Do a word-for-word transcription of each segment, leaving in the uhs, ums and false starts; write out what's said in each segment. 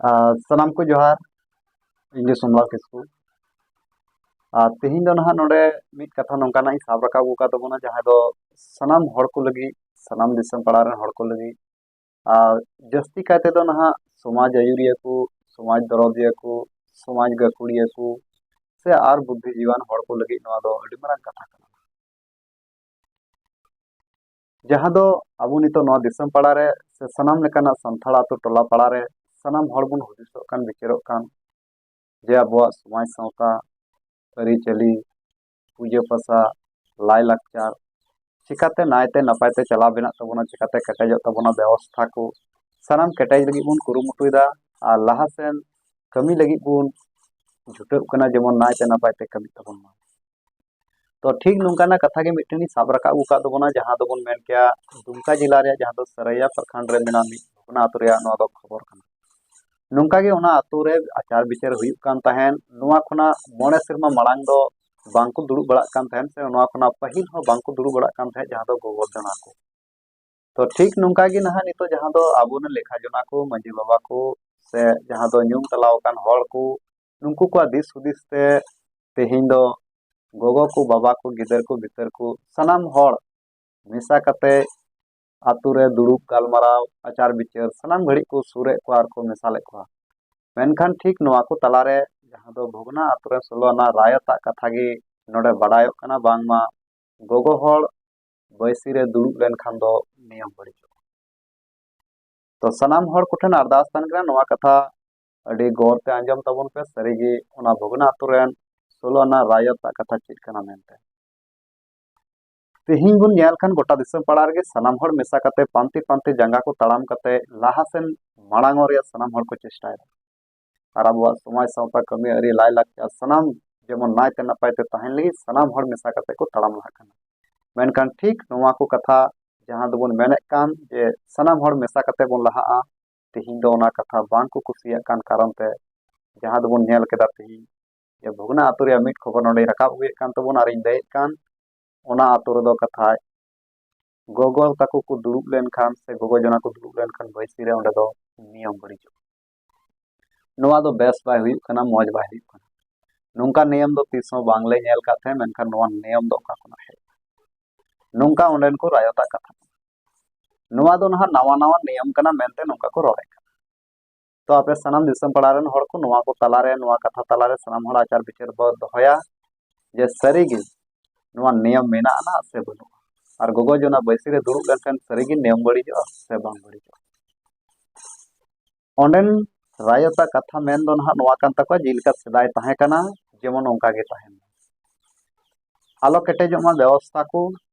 ᱟᱨ ᱥᱟᱱᱟᱢ ᱠᱚ ᱡᱚᱦᱟᱨ᱾ ᱤᱧ ᱜᱮ ᱥᱳᱢᱞᱟᱞ ᱠᱤᱥᱠᱩ᱾ ᱟᱨ ᱛᱮᱦᱮᱧ ᱫᱚ ᱱᱟᱦᱟᱜ ᱱᱚᱰᱮ ᱢᱤᱫ ᱠᱟᱛᱷᱟ ᱱᱚᱝᱠᱟᱱᱟᱜ ᱤᱧ ᱥᱟᱵ ᱨᱟᱠᱟᱵ ᱟᱹᱜᱩ ᱟᱠᱟᱫ ᱛᱟᱵᱚᱱᱟ, ᱡᱟᱦᱟᱸ ᱫᱚ ᱥᱟᱱᱟᱢ ᱦᱚᱲ ᱠᱚ ᱞᱟᱹᱜᱤᱫ, ᱥᱟᱱᱟᱢ ᱫᱤᱥᱚᱢ ᱯᱟᱲᱟ ᱨᱮᱱ ᱦᱚᱲ ᱠᱚ ᱞᱟᱹᱜᱤᱫ, ᱟᱨ ᱡᱟᱹᱥᱛᱤ ᱠᱟᱭ ᱛᱮᱫᱚ ᱱᱟᱦᱟᱜ ᱥᱚᱢᱟᱡᱽ ᱟᱹᱭᱩᱨᱤᱭᱟᱹ ᱠᱚ, ᱥᱚᱢᱟᱡᱽ ᱫᱚᱨᱚᱫᱤᱭᱟᱹ ᱠᱚ, ᱥᱚᱢᱟᱡᱽ ᱜᱟᱹᱠᱷᱩᱲᱤᱭᱟᱹ ᱠᱚ ᱥᱮ ᱟᱨ ᱵᱩᱫᱽᱫᱷᱤᱡᱤᱵᱤᱭᱟᱱ ᱦᱚᱲ ᱠᱚ ᱞᱟᱹᱜᱤᱫ ᱱᱚᱣᱟ ᱫᱚ ᱟᱹᱰᱤ ᱢᱟᱨᱟᱝ ᱠᱟᱛᱷᱟ ᱠᱟᱱᱟ᱾ ᱡᱟᱦᱟᱸ ᱫᱚ ᱟᱵᱚ ᱱᱤᱛᱚᱜ ᱱᱚᱣᱟ ᱫᱤᱥᱚᱢ ᱯᱟᱲᱟ ᱨᱮ ᱥᱮ ᱥᱟᱱᱟᱢ ᱞᱮᱠᱟᱱᱟᱜ ᱥᱟᱱᱛᱟᱲ ᱟᱛᱳ ᱴᱚᱞᱟ ᱯᱟᱲᱟ ᱨᱮ ᱥᱟᱱᱟᱢ ᱦᱚᱲ ᱵᱚᱱ ᱦᱩᱫᱤᱥᱚᱜ ᱠᱟᱱ, ᱵᱤᱪᱟᱹᱨᱚᱜ ᱠᱟᱱ, ᱡᱮ ᱟᱵᱚᱣᱟᱜ ᱥᱚᱢᱟᱡᱽ ᱥᱟᱶᱛᱟ, ᱟᱹᱨᱤᱪᱟᱹᱞᱤ, ᱯᱩᱡᱟᱹ ᱯᱟᱥᱟ, ᱞᱟᱭᱼᱞᱟᱠᱪᱟᱨ ᱪᱤᱠᱟᱛᱮ ᱱᱟᱭᱛᱮ ᱱᱟᱯᱟᱭ ᱛᱮ ᱪᱟᱞᱟᱣ ᱵᱮᱱᱟᱜ ᱛᱟᱵᱚᱱᱟ, ᱪᱤᱠᱟᱛᱮ ᱠᱮᱴᱮᱡᱚᱜ ᱛᱟᱵᱚᱱᱟ ᱵᱮᱵᱚᱥᱛᱷᱟ ᱠᱚ, ᱥᱟᱱᱟᱢ ᱠᱮᱴᱮᱡ ᱞᱟᱹᱜᱤᱫ ᱵᱚᱱ ᱠᱩᱨᱩᱢᱩᱴᱩᱭᱮᱫᱟ ᱟᱨ ᱞᱟᱦᱟ ᱥᱮᱱ ᱠᱟᱹᱢᱤ ᱞᱟᱹᱜᱤᱫ ᱵᱚᱱ ᱪᱷᱩᱴᱟᱹᱜ ᱠᱟᱱᱟ, ᱡᱮᱢᱚᱱ ᱱᱟᱭᱛᱮ ᱱᱟᱯᱟᱭ ᱛᱮ ᱠᱟᱹᱢᱤᱜ ᱛᱟᱵᱚᱱ ᱢᱟ᱾ ᱛᱚ ᱴᱷᱤᱠ ᱱᱚᱝᱠᱟᱱᱟᱜ ᱠᱟᱛᱷᱟ ᱜᱮ ᱢᱤᱫᱴᱮᱱ ᱤᱧ ᱥᱟᱵ ᱨᱟᱠᱟᱵ ᱟᱹᱜᱩ ᱟᱠᱟᱫ ᱛᱟᱵᱚᱱᱟ, ᱡᱟᱦᱟᱸ ᱫᱚᱵᱚᱱ ᱢᱮᱱ ᱠᱮᱭᱟ ᱫᱩᱢᱠᱟ ᱡᱮᱞᱟ ᱨᱮᱭᱟᱜ ᱡᱟᱦᱟᱸ ᱫᱚ ᱥᱟᱹᱨᱟᱹᱭᱟ ᱯᱨᱚᱠᱷᱚᱸᱰ ᱨᱮ ᱢᱮᱱᱟᱜ ᱢᱤᱫ ᱵᱷᱚᱜᱽᱱᱟ ᱟᱹᱛᱩ ᱨᱮᱭᱟᱜ ᱱᱚᱣᱟ ᱫᱚ ᱠᱷᱚᱵᱚᱨ ᱠᱟᱱᱟ᱾ ᱱᱚᱝᱠᱟ ᱜᱮ ᱚᱱᱟ ᱟᱹᱛᱩ ᱨᱮ ᱟᱪᱟᱨ ᱵᱤᱪᱟᱹᱨ ᱦᱩᱭᱩᱜ ᱠᱟᱱ ᱛᱟᱦᱮᱸᱫ᱾ ᱱᱚᱣᱟ ᱠᱷᱚᱱᱟᱜ ᱢᱚᱬᱮ ᱥᱮᱨᱢᱟ ᱢᱟᱲᱟᱝ ᱫᱚ ᱵᱟᱝᱠᱚ ᱫᱩᱲᱩᱵ ᱵᱟᱲᱟᱜ ᱠᱟᱱ ᱛᱟᱦᱮᱸᱫ, ᱥᱮ ᱱᱚᱣᱟ ᱠᱷᱚᱱᱟᱜ ᱯᱟᱹᱦᱤᱞ ᱦᱚᱸ ᱵᱟᱝᱠᱚ ᱫᱩᱲᱩᱵ ᱵᱟᱲᱟᱜ ᱠᱟᱱ ᱛᱟᱦᱮᱸᱫ, ᱡᱟᱦᱟᱸ ᱫᱚ ᱜᱚᱵᱚᱨᱫᱷᱚᱱᱟ ᱠᱚ᱾ ᱛᱚ ᱴᱷᱤᱠ ᱱᱚᱝᱠᱟ ᱜᱮ ᱱᱟᱦᱟᱜ ᱱᱤᱛᱚᱜ ᱡᱟᱦᱟᱸ ᱫᱚ ᱟᱵᱚᱨᱮᱱ ᱞᱮᱠᱷᱟ ᱡᱚᱱᱟ ᱠᱚ, ᱢᱟᱹᱡᱷᱤ ᱵᱟᱵᱟ ᱠᱚ, ᱥᱮ ᱡᱟᱦᱟᱸ ᱫᱚ ᱧᱩᱢ ᱪᱟᱞᱟᱣ ᱟᱠᱟᱱ ᱦᱚᱲ ᱠᱚ, ᱱᱩᱠᱩ ᱠᱚᱣᱟᱜ ᱫᱤᱥ ᱦᱩᱫᱤᱥ ᱛᱮ ᱛᱮᱦᱮᱧ ᱫᱚ ᱜᱚᱜᱚ ᱠᱚ, ᱵᱟᱵᱟ ᱠᱚ, ᱜᱤᱫᱟᱹᱨ ᱠᱚ, ᱵᱤᱫᱟᱹᱨ ᱠᱚ, ᱥᱟᱱᱟᱢ ᱦᱚᱲ ᱢᱮᱥᱟ ᱠᱟᱛᱮ ᱟᱛᱳ ᱨᱮ ᱫᱩᱲᱩᱵ, ᱜᱟᱞᱢᱟᱨᱟᱣ, ᱟᱪᱟᱨ ᱵᱤᱪᱟᱹᱨ ᱥᱟᱱᱟᱢ ᱜᱷᱟᱹᱲᱤᱡ ᱠᱚ ᱥᱩᱨᱮᱫ ᱠᱚᱣᱟ ᱟᱨ ᱠᱚ ᱢᱮᱥᱟᱞᱮᱫ ᱠᱚᱣᱟ᱾ ᱢᱮᱱᱠᱷᱟᱱ ᱴᱷᱤᱠ ᱱᱚᱣᱟ ᱠᱚ ᱛᱟᱞᱟᱨᱮ ᱡᱟᱦᱟᱸ ᱫᱚ ᱵᱷᱚᱜᱽᱱᱟ ᱟᱛᱳ ᱨᱮ ᱥᱳᱞᱳ ᱟᱱᱟ ᱨᱟᱭᱚᱛᱟᱜ ᱠᱟᱛᱷᱟ ᱜᱮ ᱱᱚᱰᱮ ᱵᱟᱰᱟᱭᱚᱜ ᱠᱟᱱᱟ, ᱵᱟᱝᱢᱟ ᱜᱚᱜᱚ ᱦᱚᱲ ᱵᱟᱹᱭᱥᱤ ᱨᱮ ᱫᱩᱲᱩᱵ ᱞᱮᱱᱠᱷᱟᱱ ᱫᱚ ᱱᱤᱭᱚᱢ ᱵᱟᱹᱲᱤᱡᱚᱜᱼᱟ᱾ ᱛᱚ ᱥᱟᱱᱟᱢ ᱦᱚᱲ ᱠᱚᱴᱷᱮᱱ ᱟᱨᱫᱟᱥ ᱛᱟᱦᱮᱱ ᱠᱟᱱᱟ, ᱱᱚᱣᱟ ᱠᱟᱛᱷᱟ ᱟᱹᱰᱤ ᱜᱚᱨ ᱛᱮ ᱟᱸᱡᱚᱢ ᱛᱟᱵᱚᱱ ᱯᱮ᱾ ᱥᱟᱹᱨᱤᱜᱮ ᱚᱱᱟ ᱵᱷᱚᱜᱽᱱᱟ ᱟᱛᱳ ᱨᱮᱱ ᱥᱳᱞᱳ ᱟᱱᱟ ᱨᱟᱭᱚᱛᱟᱜ ᱠᱟᱛᱷᱟ ᱪᱮᱫ ᱠᱟᱱᱟ ᱢᱮᱱᱛᱮ᱾ ᱛᱮᱦᱮᱧ ᱵᱚᱱ ᱧᱮᱞ ᱠᱷᱟᱱ ᱜᱚᱴᱟ ᱫᱤᱥᱚᱢ ᱯᱟᱲᱟ ᱨᱮᱜᱮ ᱥᱟᱱᱟᱢ ᱦᱚᱲ ᱢᱮᱥᱟ ᱠᱟᱛᱮ ᱯᱟᱱᱛᱮ ᱯᱟᱱᱛᱮ ᱡᱟᱸᱜᱟ ᱠᱚ ᱛᱟᱲᱟᱢ ᱠᱟᱛᱮ ᱞᱟᱦᱟ ᱥᱮᱱ ᱢᱟᱲᱟᱝᱚᱜ ᱨᱮᱭᱟᱜ ᱥᱟᱱᱟᱢ ᱦᱚᱲ ᱠᱚ ᱪᱮᱥᱴᱟᱭᱮᱫᱟ᱾ ᱟᱨ ᱟᱵᱚᱣᱟᱜ ᱥᱚᱢᱟᱡᱽ ᱥᱟᱶᱛᱟ ᱠᱟᱹᱢᱤ ᱟᱹᱨᱤ ᱞᱟᱭᱼᱞᱟᱠᱪᱟᱨ ᱥᱟᱱᱟᱢ ᱡᱮᱢᱚᱱ ᱱᱟᱭᱛᱮ ᱱᱟᱯᱟᱭ ᱛᱮ ᱛᱟᱦᱮᱱ ᱞᱟᱹᱜᱤᱫ ᱥᱟᱱᱟᱢ ᱦᱚᱲ ᱢᱮᱥᱟ ᱠᱟᱛᱮ ᱠᱚ ᱛᱟᱲᱟᱢ ᱞᱟᱦᱟᱜ ᱠᱟᱱᱟ᱾ ᱢᱮᱱᱠᱷᱟᱱ ᱴᱷᱤᱠ ᱱᱚᱣᱟ ᱠᱚ ᱠᱟᱛᱷᱟ ᱡᱟᱦᱟᱸ ᱫᱚᱵᱚᱱ ᱢᱮᱱᱮᱫ ᱠᱟᱱ ᱡᱮ ᱥᱟᱱᱟᱢ ᱦᱚᱲ ᱢᱮᱥᱟ ᱠᱟᱛᱮ ᱵᱚᱱ ᱞᱟᱦᱟᱜᱼᱟ, ᱛᱮᱦᱮᱧ ᱫᱚ ᱚᱱᱟ ᱠᱟᱛᱷᱟ ᱵᱟᱝ ᱠᱚ ᱠᱩᱥᱤᱭᱟᱜ ᱠᱟᱱ ᱠᱟᱨᱚᱱ ᱛᱮ ᱡᱟᱦᱟᱸ ᱫᱚᱵᱚᱱ ᱧᱮᱞ ᱠᱮᱫᱟ ᱛᱮᱦᱮᱧ ᱡᱮ ᱵᱷᱚᱜᱽᱱᱟ ᱟᱛᱳ ᱨᱮᱭᱟᱜ ᱢᱤᱫ ᱠᱷᱚᱵᱚᱨ ᱱᱚᱰᱮᱧ ᱨᱟᱠᱟᱵ ᱟᱹᱜᱩᱭᱮᱫ ᱠᱟᱱ ᱛᱟᱵᱚᱱᱟ ᱟᱨᱤᱧ ᱞᱟᱹᱭᱮᱫ ᱠᱟᱱ, ᱚᱱᱟ ᱟᱛᱳ ᱨᱮᱫᱚ ᱠᱟᱛᱷᱟᱡ ᱜᱚᱜᱚ ᱛᱟᱠᱚ ᱠᱚ ᱫᱩᱲᱩᱵ ᱞᱮᱱᱠᱷᱟᱱ ᱥᱮ ᱜᱚᱜᱚ ᱡᱚᱱᱟ ᱠᱚ ᱫᱩᱲᱩᱵ ᱞᱮᱱᱠᱷᱟᱱ ᱵᱟᱹᱭᱥᱤ ᱨᱮ ᱚᱸᱰᱮ ᱫᱚ ᱱᱤᱭᱚᱢ ᱵᱟᱹᱲᱤᱡᱚᱜᱼᱟ᱾ ᱱᱚᱣᱟ ᱫᱚ ᱵᱮᱥ ᱵᱟᱭ ᱦᱩᱭᱩᱜ ᱠᱟᱱᱟ, ᱢᱚᱡᱽ ᱵᱟᱭ ᱦᱩᱭᱩᱜ ᱠᱟᱱᱟ᱾ ᱱᱚᱝᱠᱟ ᱱᱤᱭᱚᱢ ᱫᱚ ᱛᱤᱥ ᱦᱚᱸ ᱵᱟᱝᱞᱮ ᱧᱮᱞ ᱟᱠᱟᱫ ᱛᱟᱦᱮᱸᱫ, ᱢᱮᱱᱠᱷᱟᱱ ᱱᱚᱣᱟ ᱱᱤᱭᱚᱢ ᱫᱚ ᱚᱠᱟ ᱠᱷᱚᱱᱟᱜ ᱦᱮᱡ ᱮᱱᱟ? ᱱᱚᱝᱠᱟ ᱚᱸᱰᱮᱱ ᱠᱚ ᱨᱟᱭᱚᱛᱟᱜ ᱠᱟᱛᱷᱟ ᱠᱟᱱᱟ᱾ ᱱᱚᱣᱟ ᱫᱚ ᱱᱟᱦᱟᱜ ᱱᱟᱣᱟ ᱱᱟᱣᱟ ᱱᱤᱭᱚᱢ ᱠᱟᱱᱟ ᱢᱮᱱᱛᱮ ᱱᱚᱝᱠᱟ ᱠᱚ ᱨᱚᱲᱮᱫ ᱠᱟᱱᱟ᱾ ᱛᱚ ᱟᱯᱮ ᱥᱟᱱᱟᱢ ᱫᱤᱥᱚᱢ ᱯᱟᱲᱟ ᱨᱮᱱ ᱦᱚᱲ ᱠᱚ ᱱᱚᱣᱟ ᱠᱚ ᱛᱟᱞᱟᱨᱮ, ᱱᱚᱣᱟ ᱠᱟᱛᱷᱟ ᱛᱟᱞᱟᱨᱮ ᱥᱟᱱᱟᱢ ᱦᱚᱲ ᱟᱪᱟᱨ ᱵᱤᱪᱟᱹᱨ ᱵᱚ ᱫᱚᱦᱚᱭᱟ ᱡᱮ ᱥᱟᱹᱨᱤᱜᱮ ᱱᱚᱣᱟ ᱱᱤᱭᱚᱢ ᱢᱮᱱᱟᱜᱼᱟ ᱥᱮ ᱵᱟᱹᱱᱩᱜᱼᱟ, ᱟᱨ ᱜᱚᱜᱚ ᱡᱚᱱᱟ ᱵᱟᱹᱭᱥᱤ ᱨᱮ ᱫᱩᱲᱩᱵ ᱞᱮᱱᱠᱷᱟᱱ ᱥᱟᱹᱨᱤᱜᱮ ᱱᱤᱭᱚᱢ ᱵᱟᱹᱲᱤᱡᱚᱜᱼᱟ ᱥᱮ ᱵᱟᱝ ᱵᱟᱹᱲᱤᱡᱚᱜᱼᱟ᱾ ᱚᱸᱰᱮᱱ ᱨᱟᱭᱚᱛᱟᱜ ᱠᱟᱛᱷᱟ ᱢᱮᱱ ᱫᱚ ᱱᱟᱦᱟᱜ ᱱᱚᱣᱟ ᱠᱟᱱ ᱛᱟᱠᱚᱣᱟ, ᱡᱮᱞᱮᱠᱟ ᱥᱮᱫᱟᱭ ᱛᱟᱦᱮᱸ ᱠᱟᱱᱟ ᱡᱮᱢᱚᱱ ᱚᱱᱠᱟ ᱜᱮ ᱛᱟᱦᱮᱱ ᱢᱟ, ᱟᱞᱚ ᱠᱮᱴᱮᱡᱚᱜ ᱢᱟ ᱵᱮᱵᱚᱥᱛᱷᱟ ᱠᱚ,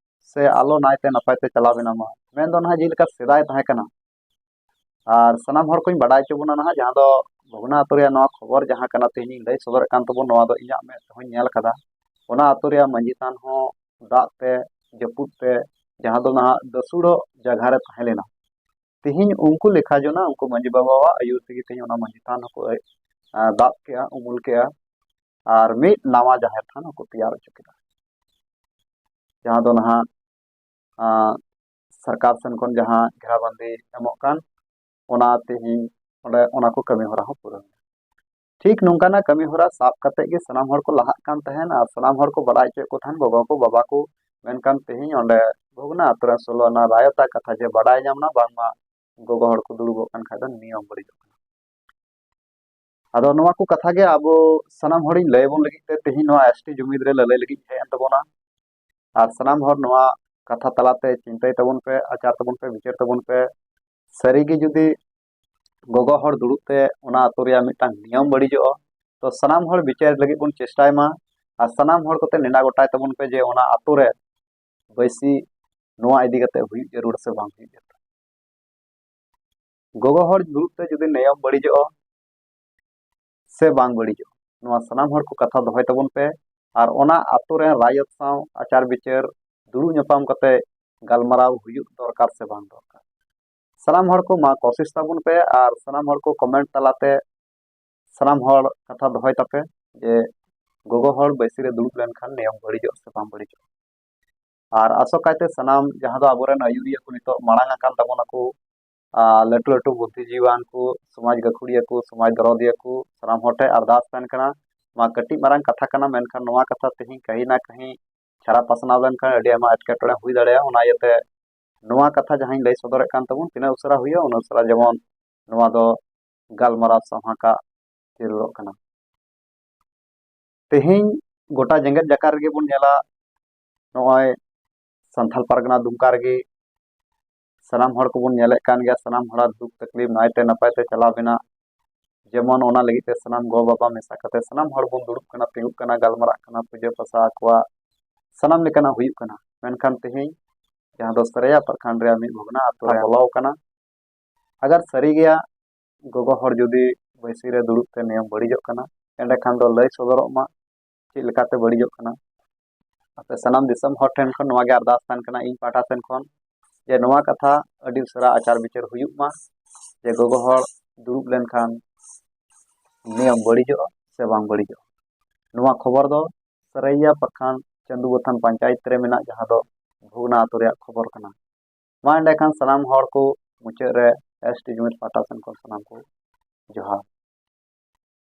ᱥᱮ ᱟᱞᱚ ᱱᱟᱭᱛᱮ ᱱᱟᱯᱟᱭ ᱛᱮ ᱪᱟᱞᱟᱣ ᱵᱮᱱᱟᱣ ᱢᱟ, ᱢᱮᱱ ᱫᱚ ᱱᱟᱦᱟᱜ ᱡᱮᱞᱮᱠᱟ ᱥᱮᱫᱟᱭ ᱛᱟᱦᱮᱸ ᱠᱟᱱᱟ᱾ ᱟᱨ ᱥᱟᱱᱟᱢ ᱦᱚᱲ ᱠᱚᱧ ᱵᱟᱰᱟᱭ ᱦᱚᱪᱚ ᱵᱚᱱᱟ ᱱᱟᱦᱟᱜ, ᱡᱟᱦᱟᱸ ᱫᱚ ᱵᱷᱚᱜᱽᱱᱟ ᱟᱹᱛᱩ ᱨᱮᱭᱟᱜ ᱱᱚᱣᱟ ᱠᱷᱚᱵᱚᱨ ᱡᱟᱦᱟᱸ ᱠᱟᱱᱟ, ᱛᱮᱦᱮᱧ ᱤᱧ ᱞᱟᱹᱭ ᱥᱚᱫᱚᱨᱮᱫ ᱠᱟᱱ ᱛᱟᱵᱚᱱ, ᱱᱚᱣᱟ ᱫᱚ ᱤᱧᱟᱹᱜ ᱢᱮᱫ ᱛᱮᱦᱚᱸᱧ ᱧᱮᱞ ᱠᱟᱫᱟ᱾ ᱚᱱᱟ ᱟᱹᱛᱩ ᱨᱮᱭᱟᱜ ᱢᱟᱺᱡᱷᱤ ᱛᱷᱟᱱ ᱦᱚᱸ ᱫᱟᱜ ᱛᱮ, ᱡᱟᱹᱯᱩᱫ ᱛᱮ, ᱡᱟᱦᱟᱸ ᱫᱚ ᱱᱟᱦᱟᱜ ᱫᱟᱹᱥᱩᱲᱚᱜ ᱡᱟᱭᱜᱟ ᱨᱮ ᱛᱟᱦᱮᱸ ᱞᱮᱱᱟ, ᱛᱮᱦᱮᱧ ᱩᱱᱠᱩ ᱞᱮᱠᱷᱟ ᱡᱚᱱᱟ, ᱩᱱᱠᱩ ᱢᱟᱺᱡᱷᱤ ᱵᱟᱵᱟᱣᱟᱜ ᱟᱹᱭᱩᱨ ᱛᱮᱜᱮ ᱛᱮᱦᱮᱧ ᱚᱱᱟ ᱢᱟᱺᱡᱷᱤ ᱛᱷᱟᱱ ᱦᱚᱸᱠᱚ, ᱟᱸ, ᱫᱟᱵ ᱠᱮᱜᱼᱟ, ᱩᱢᱩᱞ ᱠᱮᱜᱼᱟ, ᱟᱨ ᱢᱤᱫ ᱱᱟᱣᱟ ᱡᱟᱦᱮᱨ ᱛᱷᱟᱱ ᱦᱚᱸᱠᱚ ᱛᱮᱭᱟᱨ ᱦᱚᱪᱚ ᱠᱮᱫᱟ, ᱡᱟᱦᱟᱸ ᱫᱚ ᱱᱟᱦᱟᱜ, ᱟᱸ, ᱥᱚᱨᱠᱟᱨ ᱥᱮᱱ ᱠᱷᱚᱱ ᱡᱟᱦᱟᱸ ᱜᱷᱮᱨᱟᱵᱟᱱᱫᱤ ᱮᱢᱚᱜ ᱠᱟᱱ, ᱚᱱᱟ ᱛᱮᱦᱮᱧ ᱚᱸᱰᱮ ᱚᱱᱟ ᱠᱚ ᱠᱟᱹᱢᱤ ᱦᱚᱨᱟ ᱦᱚᱸ ᱯᱩᱨᱟᱹᱣ ᱮᱱᱟ᱾ ᱴᱷᱤᱠ ᱱᱚᱝᱠᱟᱱᱟᱜ ᱠᱟᱹᱢᱤ ᱦᱚᱨᱟ ᱥᱟᱵ ᱠᱟᱛᱮ ᱜᱮ ᱥᱟᱱᱟᱢ ᱦᱚᱲ ᱠᱚ ᱞᱟᱦᱟᱜ ᱠᱟᱱ ᱛᱟᱦᱮᱱ ᱟᱨ ᱥᱟᱱᱟᱢ ᱦᱚᱲ ᱠᱚ ᱵᱟᱲᱟᱭ ᱦᱚᱪᱚᱭᱮᱫ ᱠᱚ ᱛᱟᱦᱮᱱ, ᱜᱚᱜᱚ ᱠᱚ, ᱵᱟᱵᱟ ᱠᱚ, ᱢᱮᱱᱠᱷᱟᱱ ᱛᱮᱦᱮᱧ ᱚᱸᱰᱮ ᱵᱷᱚᱜᱽᱱᱟ ᱟᱛᱳ ᱨᱮᱱ ᱥᱳᱞᱳ ᱟᱱᱟ ᱨᱟᱭᱚᱛᱟᱜ ᱠᱟᱛᱷᱟ ᱡᱮ ᱵᱟᱰᱟᱭ ᱧᱟᱢ ᱮᱱᱟ ᱵᱟᱝᱢᱟ ᱜᱚᱜᱚ ᱦᱚᱲ ᱠᱚ ᱫᱩᱲᱩᱵᱚᱜ ᱠᱟᱱ ᱠᱷᱟᱡ ᱫᱚ ᱱᱤᱭᱚᱢ ᱵᱟᱹᱲᱤᱡᱚᱜ ᱠᱟᱱᱟ᱾ ᱟᱫᱚ ᱱᱚᱣᱟ ᱠᱚ ᱠᱟᱛᱷᱟ ᱜᱮ ᱟᱵᱚ ᱥᱟᱱᱟᱢ ᱦᱚᱲᱤᱧ ᱞᱟᱹᱭ ᱟᱵᱚᱱ ᱞᱟᱹᱜᱤᱫ ᱛᱮ ᱛᱮᱦᱮᱧ ᱱᱚᱣᱟ ᱮᱥ ᱴᱤ ᱡᱩᱢᱤᱫ ᱨᱮ ᱞᱟᱹᱞᱟᱹᱭ ᱞᱟᱹᱜᱤᱫ ᱦᱮᱡ ᱮᱱ ᱛᱟᱵᱚᱱᱟ᱾ ᱟᱨ ᱥᱟᱱᱟᱢ ᱦᱚᱲ ᱱᱚᱣᱟ ᱠᱟᱛᱷᱟ ᱛᱟᱞᱟᱛᱮ ᱪᱤᱱᱛᱟᱹᱭ ᱛᱟᱵᱚᱱ ᱯᱮ, ᱟᱪᱟᱨ ᱛᱟᱵᱚᱱ ᱯᱮ, ᱵᱤᱪᱟᱹᱨ ᱛᱟᱵᱚᱱ ᱯᱮ᱾ ᱥᱟᱹᱨᱤᱜᱮ ᱡᱩᱫᱤ ᱜᱚᱜᱚ ᱦᱚᱲ ᱫᱩᱲᱩᱵ ᱛᱮ ᱚᱱᱟ ᱟᱛᱳ ᱨᱮᱭᱟᱜ ᱢᱤᱫᱴᱟᱝ ᱱᱤᱭᱚᱢ ᱵᱟᱹᱲᱤᱡᱚᱜᱼᱟ, ᱛᱚ ᱥᱟᱱᱟᱢ ᱦᱚᱲ ᱵᱤᱪᱟᱹᱨ ᱞᱟᱹᱜᱤᱫ ᱵᱚᱱ ᱪᱮᱥᱴᱟᱭ ᱢᱟ ᱟᱨ ᱥᱟᱱᱟᱢ ᱦᱚᱲ ᱠᱚᱛᱮ ᱱᱮᱰᱟ ᱜᱚᱴᱟᱭ ᱛᱟᱵᱚᱱ ᱯᱮ ᱡᱮ ᱚᱱᱟ ᱟᱛᱳ ᱨᱮ ᱵᱟᱹᱭᱥᱤ ᱱᱚᱣᱟ ᱤᱫᱤ ᱠᱟᱛᱮ ᱦᱩᱭᱩᱜ ᱡᱟᱹᱨᱩᱲ ᱥᱮ ᱵᱟᱝ ᱦᱩᱭᱩᱜ ᱡᱟᱹᱨᱩᱲ᱾ ᱜᱚᱜᱚ ᱦᱚᱲ ᱫᱩᱲᱩᱵ ᱛᱮ ᱡᱩᱫᱤ ᱱᱤᱭᱚᱢ ᱵᱟᱹᱲᱤᱡᱚᱜᱼᱟ ᱥᱮ ᱵᱟᱝ ᱵᱟᱹᱲᱤᱡᱚᱜᱼᱟ, ᱱᱚᱣᱟ ᱥᱟᱱᱟᱢ ᱦᱚᱲ ᱠᱚ ᱠᱟᱛᱷᱟ ᱫᱚᱦᱚᱭ ᱛᱟᱵᱚᱱ ᱯᱮ᱾ ᱟᱨ ᱚᱱᱟ ᱟᱛᱳ ᱨᱮᱱ ᱨᱟᱭᱚᱛ ᱥᱟᱶ ᱟᱪᱟᱨ ᱵᱤᱪᱟᱹᱨ ᱫᱩᱲᱩᱵ ᱧᱟᱯᱟᱢ ᱠᱟᱛᱮ ᱜᱟᱞᱢᱟᱨᱟᱣ ᱦᱩᱭᱩᱜ ᱫᱚᱨᱠᱟᱨ ᱥᱮ ᱵᱟᱝ ᱫᱚᱨᱠᱟᱨ, ᱥᱟᱱᱟᱢ ᱦᱚᱲ ᱠᱚ ᱢᱟ ᱠᱳᱥᱤᱥ ᱛᱟᱵᱚᱱ ᱯᱮ ᱟᱨ ᱥᱟᱱᱟᱢ ᱦᱚᱲ ᱠᱚ ᱠᱚᱢᱮᱱᱴ ᱛᱟᱞᱟᱛᱮ ᱥᱟᱱᱟᱢ ᱦᱚᱲ ᱠᱟᱛᱷᱟ ᱫᱚᱦᱚᱭ ᱛᱟᱯᱮ ᱡᱮ ᱜᱚᱜᱚ ᱦᱚᱲ ᱵᱟᱹᱭᱥᱤ ᱨᱮ ᱫᱩᱲᱩᱵ ᱞᱮᱱᱠᱷᱟᱱ ᱱᱤᱭᱚᱢ ᱵᱟᱹᱲᱤᱡᱚᱜ ᱥᱮ ᱵᱟᱝ ᱵᱟᱹᱲᱤᱡᱚᱜ᱾ ᱟᱨ ᱟᱥᱚᱠᱟᱭᱛᱮ ᱥᱟᱱᱟᱢ ᱡᱟᱦᱟᱸ ᱫᱚ ᱟᱵᱚᱨᱮᱱ ᱟᱹᱭᱩᱨᱤᱭᱟᱹ ᱠᱚ ᱱᱤᱛᱚᱜ ᱢᱟᱲᱟᱝ ᱟᱠᱟᱱ ᱛᱟᱵᱚᱱᱟᱠᱚ, ᱟᱨ ᱞᱟᱹᱴᱩ ᱞᱟᱹᱴᱩ ᱵᱩᱫᱽᱫᱷᱤᱡᱤᱵᱤᱣᱟᱱ ᱠᱚ, ᱥᱚᱢᱟᱡᱽ ᱜᱟᱹᱠᱷᱩᱲᱤᱭᱟᱹ ᱠᱚ, ᱥᱚᱢᱟᱡᱽ ᱫᱚᱨᱚᱫᱤᱭᱟᱹ ᱠᱚ, ᱥᱟᱱᱟᱢ ᱦᱚᱲ ᱴᱷᱮᱱ ᱟᱨᱫᱟᱥ ᱛᱟᱦᱮᱱ ᱠᱟᱱᱟ᱾ ᱱᱚᱣᱟ ᱠᱟᱹᱴᱤᱡ ᱢᱟᱨᱟᱝ ᱠᱟᱛᱷᱟ ᱠᱟᱱᱟ, ᱢᱮᱱᱠᱷᱟᱱ ᱱᱚᱣᱟ ᱠᱟᱛᱷᱟ ᱛᱮᱦᱮᱧ ᱠᱟᱹᱦᱤ ᱱᱟ ᱠᱟᱹᱦᱤ ᱪᱷᱟᱨᱟ ᱯᱟᱥᱱᱟᱣ ᱞᱮᱱᱠᱷᱟᱱ ᱟᱹᱰᱤ ᱟᱭᱢᱟ ᱮᱴᱠᱮᱴᱚᱬᱮ ᱦᱩᱭ ᱫᱟᱲᱮᱭᱟᱜᱼᱟ᱾ ᱚᱱᱟ ᱤᱭᱟᱹᱛᱮ ᱱᱚᱣᱟ ᱠᱟᱛᱷᱟ ᱡᱟᱦᱟᱸᱧ ᱞᱟᱹᱭ ᱥᱚᱫᱚᱨᱮᱫ ᱠᱟᱱ ᱛᱟᱵᱚᱱ, ᱛᱤᱱᱟᱹᱜ ᱩᱥᱟᱹᱨᱟ ᱦᱩᱭᱩᱜᱼᱟ, ᱩᱱᱟᱹᱜ ᱩᱥᱟᱹᱨᱟ ᱡᱮᱢᱚᱱ ᱱᱚᱣᱟ ᱫᱚ ᱜᱟᱞᱢᱟᱨᱟᱣ ᱥᱟᱶᱦᱟ ᱠᱟᱜ ᱡᱟᱹᱨᱩᱲᱚᱜ ᱠᱟᱱᱟ᱾ ᱛᱮᱦᱮᱧ ᱜᱚᱴᱟ ᱡᱮᱜᱮᱛ ᱡᱟᱠᱟᱛ ᱨᱮᱜᱮ ᱵᱚᱱ ᱧᱮᱞᱟ, ᱱᱚᱜᱼᱚᱭ ᱥᱟᱱᱛᱟᱲ ᱯᱟᱨᱜᱟᱱᱟ ᱫᱩᱢᱠᱟ ᱨᱮᱜᱮ ᱥᱟᱱᱟᱢ ᱦᱚᱲ ᱠᱚᱵᱚᱱ ᱧᱮᱞᱮᱫ ᱠᱟᱱ ᱜᱮᱭᱟ, ᱥᱟᱱᱟᱢ ᱦᱚᱲᱟᱜ ᱫᱩᱠ ᱛᱟᱠᱞᱤᱯ ᱱᱟᱭᱛᱮ ᱱᱟᱯᱟᱭ ᱛᱮ ᱪᱟᱞᱟᱣ ᱵᱮᱱᱟᱜ, ᱡᱮᱢᱚᱱ ᱚᱱᱟ ᱞᱟᱹᱜᱤᱫ ᱛᱮ ᱥᱟᱱᱟᱢ ᱜᱚ ᱵᱟᱵᱟ ᱢᱮᱥᱟ ᱠᱟᱛᱮ ᱥᱟᱱᱟᱢ ᱦᱚᱲ ᱵᱚᱱ ᱫᱩᱲᱩᱵ ᱠᱟᱱᱟ, ᱛᱤᱸᱜᱩᱜ ᱠᱟᱱᱟ, ᱜᱟᱞᱢᱟᱨᱟᱜ ᱠᱟᱱᱟ, ᱯᱩᱡᱟᱹ ᱯᱟᱥᱟ ᱟᱠᱚᱣᱟᱜ ᱥᱟᱱᱟᱢ ᱞᱮᱠᱟᱱᱟᱜ ᱦᱩᱭᱩᱜ ᱠᱟᱱᱟ᱾ ᱢᱮᱱᱠᱷᱟᱱ ᱛᱮᱦᱮᱧ ᱡᱟᱦᱟᱸ ᱫᱚ ᱥᱟᱹᱨᱟᱹᱭᱟ ᱯᱨᱚᱠᱷᱚᱸᱰ ᱨᱮᱭᱟᱜ ᱢᱤᱫ ᱵᱷᱚᱜᱽᱱᱟ ᱟᱛᱳ ᱨᱮ ᱵᱚᱞᱚ ᱟᱠᱟᱱᱟ᱾ ᱟᱜᱟᱨ ᱥᱟᱹᱨᱤ ᱜᱮᱭᱟ ᱜᱚᱜᱚ ᱦᱚᱲ ᱡᱩᱫᱤ ᱵᱟᱹᱭᱥᱤ ᱨᱮ ᱫᱩᱲᱩᱵ ᱛᱮ ᱱᱤᱭᱚᱢ ᱵᱟᱹᱲᱤᱡᱚᱜ ᱠᱟᱱᱟ, ᱮᱸᱰᱮᱠᱷᱟᱱ ᱫᱚ ᱞᱟᱹᱭ ᱥᱚᱫᱚᱨᱚᱜ ᱢᱟ ᱪᱮᱫ ᱞᱮᱠᱟᱛᱮ ᱵᱟᱹᱲᱤᱡᱚᱜ ᱠᱟᱱᱟ᱾ ᱟᱯᱮ ᱥᱟᱱᱟᱢ ᱫᱤᱥᱚᱢ ᱦᱚᱲ ᱴᱷᱮᱱ ᱠᱷᱚᱱ ᱱᱚᱣᱟ ᱜᱮ ᱟᱨᱫᱟᱥ ᱛᱟᱦᱮᱱ ᱠᱟᱱᱟ ᱤᱧ ᱯᱟᱦᱴᱟ ᱥᱮᱱ ᱠᱷᱚᱱ, ᱡᱮ ᱱᱚᱣᱟ ᱠᱟᱛᱷᱟ ᱟᱹᱰᱤ ᱩᱥᱟᱹᱨᱟ ᱟᱪᱟᱨ ᱵᱤᱪᱟᱹᱨ ᱦᱩᱭᱩᱜ ᱢᱟ, ᱡᱮ ᱜᱚᱜᱚ ᱦᱚᱲ ᱫᱩᱲᱩᱵ ᱞᱮᱱᱠᱷᱟᱱ ᱱᱤᱭᱚᱢ ᱵᱟᱹᱲᱤᱡᱚᱜᱼᱟ ᱥᱮ ᱵᱟᱝ ᱵᱟᱹᱲᱤᱡᱚᱜᱼᱟ᱾ ᱱᱚᱣᱟ ᱠᱷᱚᱵᱚᱨ ᱫᱚ ᱥᱟᱹᱨᱟᱹᱭᱟ ᱯᱨᱚᱠᱷᱚᱸᱰ ᱪᱟᱹᱱᱫᱩᱵᱟᱛᱷᱟᱱ ᱯᱚᱧᱪᱟᱭᱮᱛ ᱨᱮ ᱢᱮᱱᱟᱜ, ᱡᱟᱦᱟᱸ ᱫᱚ ᱵᱷᱩᱜᱽᱱᱟ ᱟᱛᱳ ᱨᱮᱭᱟᱜ ᱠᱷᱚᱵᱚᱨ ᱠᱟᱱᱟ᱾ ᱢᱟ ᱮᱸᱰᱮᱠᱷᱟᱱ ᱥᱟᱱᱟᱢ ᱦᱚᱲ ᱠᱚ ᱢᱩᱪᱟᱹᱫ ᱨᱮ ᱮᱥ ᱴᱤ ᱡᱩᱢᱤᱫ ᱯᱟᱦᱴᱟ ᱥᱮᱱ ᱠᱷᱚᱱ ᱥᱟᱱᱟᱢ ᱠᱚ ᱡᱚᱦᱟᱨ᱾